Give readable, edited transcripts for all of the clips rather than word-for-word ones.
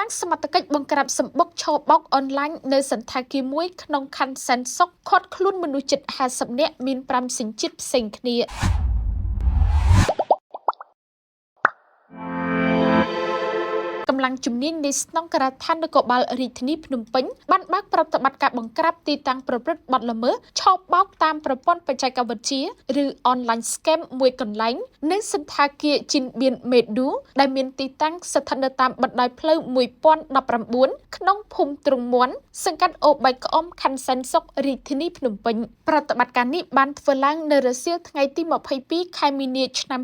កម្លាំងសមត្ថកិច្ចបង្ក្រាបសម្បុកឆបោកអនឡាញនៅសណ្ឋាគារមួយក្នុងខណ្ឌសែនសុខឃាត់ខ្លួនមនុស្សជិត50នាក់មាន5សញ្ជាតិផ្សេងគ្នា កម្លាំងជំនាញនៃស្នងការដ្ឋាននគរបាលរាជធានីភ្នំពេញបានបើកប្រតិបត្តិការបង្ក្រាបទីតាំងប្រព្រឹត្តបទល្មើសឆបោកតាមប្រព័ន្ធបច្ចេកវិទ្យាឬ Online Scam មួយកន្លែងនៅសណ្ឋាគារជីនបៀនមេឌូដែលមានទីតាំងស្ថិតនៅតាមបណ្ដោយផ្លូវ1019ក្នុងភូមិទ្រង់មន់សង្កាត់អូរបែកក្អមខណ្ឌសែនសុខរាជធានីភ្នំពេញប្រតិបត្តិការនេះបានធ្វើឡើងនៅរសៀលថ្ងៃទី22ខែមីនាឆ្នាំ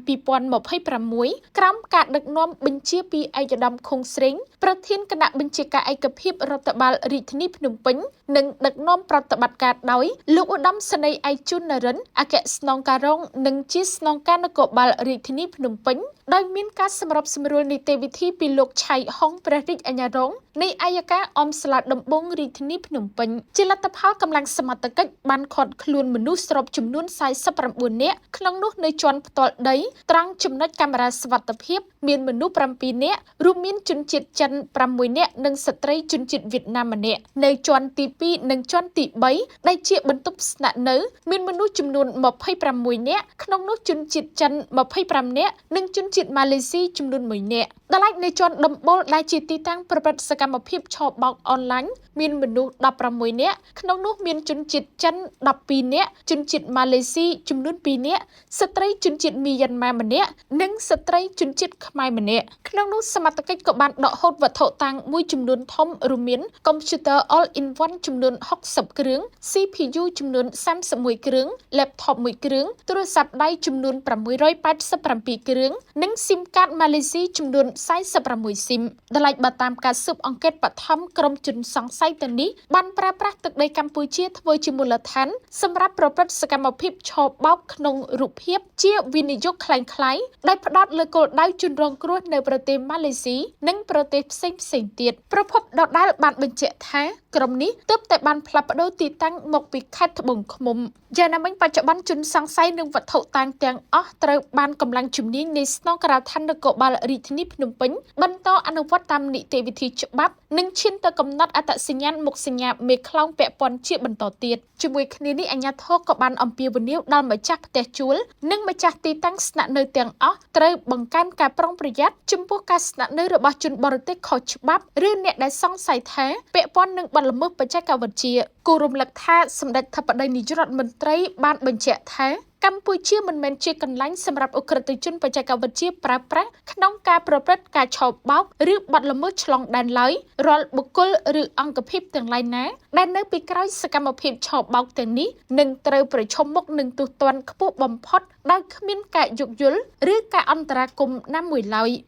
2026ក្រោមការដឹកនាំបញ្ជាពីឯកឧត្តមខុងស្រេងប្រធានគណៈបញ្ជាការឯកភាពរដ្ឋបាលរាជធានីភ្នំពេញនិងដឹកនាំប្រតិបត្តិការដោយលោកឧត្តមសេនីយ៍ឯកជួននរិនអគ្គស្នងការរងនិងជាស្នងការនគរបាលរាជធានីភ្នំពេញដោយមានការសម្របសម្រួលនីតិវិធីពីលោកឆៃហុងព្រះរាជអាជ្ញារងនៃអយ្យការអមសាលាដំបងរាជធានីភ្នំពេញជាលទ្ធផលកម្លាំងសមត្ថកិច្ចបានឃាត់ខ្លួនមនុស្សសរុបចំនួន49នាក់ក្នុងនោះនៅជាន់ផ្ទាល់ដីត្រង់ចំណុចកាមេរ៉ាសុវត្ថិភាពមានមនុស្ស7នាក់រួមមានជនជាតិចិន6នាក់និងស្ត្រីជនជាតិវៀតណាមម្នាក់នៅជាន់ទី2និងជាន់ទី3ដែលជាបន្ទប់ស្នាក់នៅមានមនុស្សចំនួន26នាក់ក្នុងនោះជនជាតិចិន25នាក់និងជនជាតិម៉ាឡេស៊ីចំនួន1នាក់ដោយឡែកនៅជាន់ដំបូលដែលជាទីតាំងប្រព្រឹត្តសកម្មភាពឆបោកអនឡាញមានមនុស្ស16នាក់ក្នុងនោះមានជនជាតិចិន12នាក់ជនជាតិម៉ាឡេស៊ីចំនួន2នាក់ស្ត្រីជនជាតិមីយ៉ាន់ម៉ាម្នាក់និងស្ត្រីជនជាតិខ្មែរម្នាក់ក្នុងនោះសមត្ថកិច្ចក៏បានដកហូតវត្ថុតាងមួយចំនួនធំរួមមានកុំព្យូទ័រ All in One ចំនួន60គ្រឿង CPU ចំនួន31គ្រឿង Laptop 1គ្រឿងទូរស័ព្ទដៃចំនួន687គ្រឿងនិង SIM កាតម៉ាឡេស៊ីចំនួន46ស៊ីមដោយឡែកបើតាមការស៊ើបអង្កេតបឋមក្រុមជនសង្ស័យទាំងនេះបានប្រើប្រាស់ទឹកដីកម្ពុជាធ្វើជាមូលដ្ឋានសម្រាប់ប្រព្រឹត្តសកម្មភាពឆបោកក្នុងរូបភាពជាវិនិយោគក្លែងៗដោយផ្ដោតលើគោលដៅជនរងគ្រោះនៅប្រទេសម៉ាឡេស៊ីនិងប្រទេសផ្សេងៗទៀតប្រភពដដែលបានបញ្ជាក់ថាក្រុមនេះទើបតែបានផ្លាស់ប្ដូរទីតាំងមកពីខេត្តត្បូងឃ្មុំយ៉ាងណាមិញបច្ចុប្បន្នជនសង្ស័យនិងវត្ថុតាងទាំងអស់ត្រូវបានកម្លាំងជំនាញនៃស្នងការដ្ឋាននគរបាលរាជធានីភ្នំពេញបន្តអនុវត្តតាមនីតិវិធីច្បាប់និងឈានទៅកំណត់អត្តសញ្ញាណមុខសញ្ញាមេខ្លោងពាក់ព័ន្ធជាបន្តទៀតជាមួយគ្នានេះអាជ្ញាធរក៏បានអំពាវនាវដល់ម្ចាស់ផ្ទះជួលនិងម្ចាស់ទីតាំងស្នាក់នៅទាំងអស់ត្រូវបង្កើនការប្រុងប្រយ័ត្នចំពោះការស្នាក់នៅរបស់ជនបរទេសខុសច្បាប់ឬអ្នកដែលសង្ស័យថាពាក់ព័ន្ធនឹងបទល្មើសបច្ចេកវិទ្យាគូរំលឹកថាសម្ដេចធិបតីនាយករដ្ឋមន្ត្រីបានបញ្ជាក់ថាកម្ពុជាមិនមែនជាកន្លែងសម្រាប់ឧក្រិដ្ឋជនបច្ចេកវិទ្យាប្រើប្រាស់ក្នុងការប្រព្រឹត្តការឆបោកឬបទល្មើសឆ្លងដែនឡើយរាល់បុគ្គលឬអង្គភាពទាំងឡាយណាដែលនៅពីក្រោយសកម្មភាពឆបោកទាំងនេះនឹងត្រូវប្រឈមមុខនឹងទោសទណ្ឌខ្ពស់បំផុតដោយគ្មានការយោគយល់ឬការអន្តរាគមន៍ណាមួយឡើយ។